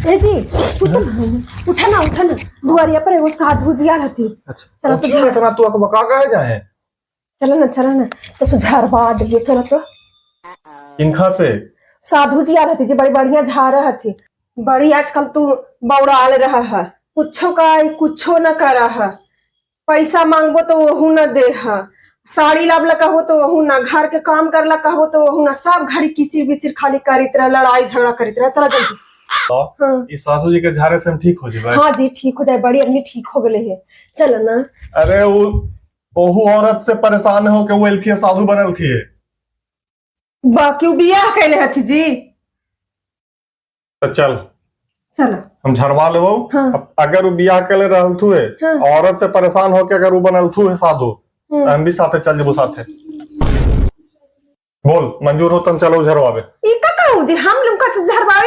ए जी, सुत ना, उठा ना, उठा ना। दुआरिया पर एगो साधु जी आल हथी। अच्छा। चलो तो। क्यों? इतना तू अकबका काहे जाए? चलो ना, चलो ना, तो सुझारवा दिए, चलो तो। इनखा से? साधु जी आल हथी जी, बड़ी बढ़िया झाड़ हथी। बड़ी आजकल तू बौड़ाल रहा है, कुछो का कुछो न करा है। पैसा मांगबो तो वहू न दे है, साड़ी लाब ला कहो तो वहू न, घर के काम कर ला कहो तो वहू न, सब घड़ी कीचिर बिचिर खाली करित रह, लड़ाई झगड़ा करित रह। चला जल्दी। तो हाँ। ई सासू जी के झाड़े से हम ठीक हो जेबै? हाँ जी, ठीक हो जाए, बड़ी आदमी ठीक हो गए है, चलो ना। अरे, वो ओहू औरत से परेशान हो के वो एलथी, साधु बनल थी। बाकी उ बियाह कैले हथी जी। तो चल। चलो। हम झरवा लेबो। हाँ। अब अगर वो बियाह के ले रहल थू है, हाँ। औरत से परेशान होके अगर वो बनल थू है साधु, तो हम भी साथे चल जेबो साथे। बोल, मंजूर हो तम चलो झरवावे। ई का कहूँ जी, हम लोग का झरवावे।